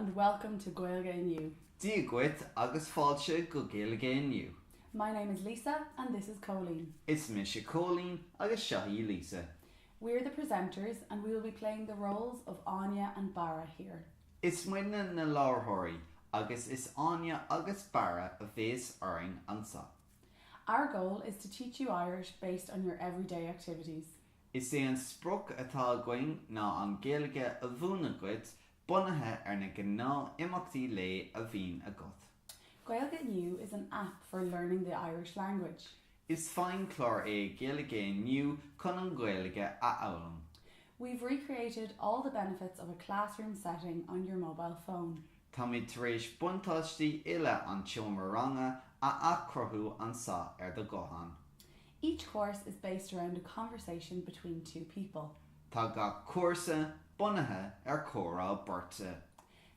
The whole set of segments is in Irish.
and welcome to Gaeilge Inniu. Dia dhuit agus fáilte go Gaeilge Inniu. My name is Lisa and this is Cóilín. Is mise Cóilín agus seo í Lisa. We're the presenters and we will be playing the roles of Áine and Barra here. Is muidne na láithreoirí agus is Áine agus Barra a bhéas orainn anseo. Our goal is to teach you Irish based on your everyday activities. Is é an sprioc atá againn ná an Ghaeilge a mhúineadh duit bunaithe ar na gnáth-imeachtaí lae a bhíonn agat. Gaeilge Inniu is an app for learning the Irish language. Is feidhmchlár é Gaeilge Inniu chun an Ghaeilge a fhoghlaim. We've recreated all the benefits of a classroom setting on your mobile phone. Táimid tar éis buntáistí uile an tseomra ranga a athchruthú anseo ar do ghuthán. Each course is based around a conversation between two people. Tá gach cúrsa bunaithe ar chomhrá beirte.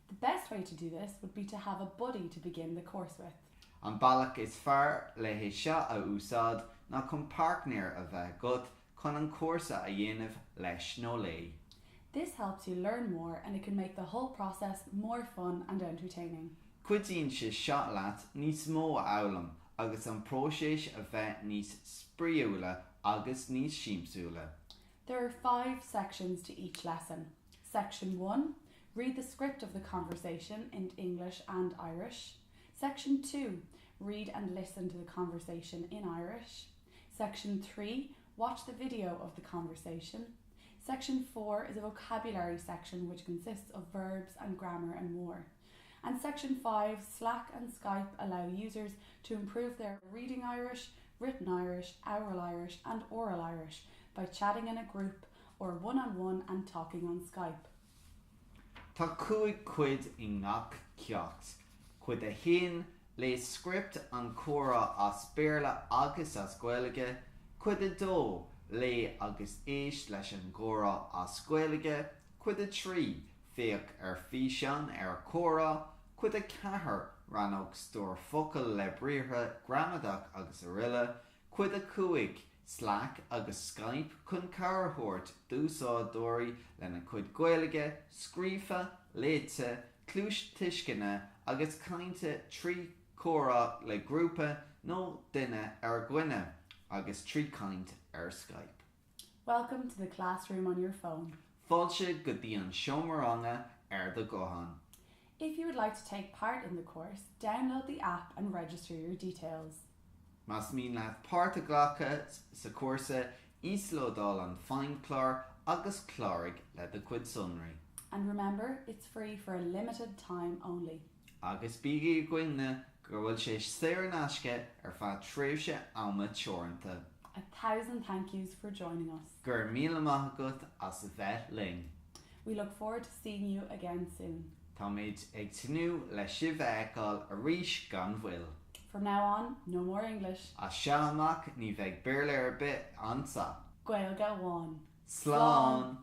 The best way to do this would be to have a buddy to begin the course with. An bealach is fearr le hé seo a úsáid ná chun páirtnéir a bheith agat chun an cúrsa a dhéanamh leis nó léi. This helps you learn more and it can make the whole process more fun and entertaining. Cuidíonn sé seo leat níos mó a fhoghlaim agus an próiseas a bheith níos spraíúla agus níos siamsúla. There are 5 sections to each lesson. Section 1, Read the script of the conversation in English and Irish. Section 2, Read and listen to the conversation in Irish. Section 3, Watch the video of the conversation. Section 4 is a vocabulary section which consists of verbs and grammar and more. And section 5, Slack and Skype allow users to improve their reading Irish, written Irish, oral Irish and oral Irish by chatting in a group or one-on-one -on -one and talking on Skype. Tá 5 chuid i ngach ceacht. Cuid 1, Léigh script an chomhrá as Béarla agus as Gaeilge. Cuid 2, Léigh agus éist leis an gcomhrá as Gaeilge. Cuid 3, Féach ar físeán ar an chomhrá. Cuid 4, Rannóg stór focal le briathra, gramadach agus araile. Cuid 5, Slack agus Skype chun cabhair a thabhairt d'úsáideoirí lena gcuid Gaeilge scríofa, léite, cluastuisceana agus cainte trí chomhrá le grúpa nó duine ar dhuine agus trí chaint ar Skype. Welcome to the classroom on your phone. Fáilte go dtí an seomra ranga ar do ghuthán. If you would like to take part in the course, download the app and register your details. Más mian leat páirt a ghlacadh sa chúrsa, íoslódáil an feidhmchlár agus cláraigh le do chuid sonraí. And remember, it's free for a limited time only. Agus bígí i gcuimhne go bhfuil sé saor in aisce ar feadh tréimhse ama teoranta. A thousand thank yous for joining us. Go raibh míle maith agat as a bheith linn. We look forward to seeing you again soon. Táimid ag tnúth le sibh a fheiceáil arís gan mhoill. From now on, no more English. As seo amach ní bheidh Béarla ar bith anseo. Gaeilge amháin. Slán!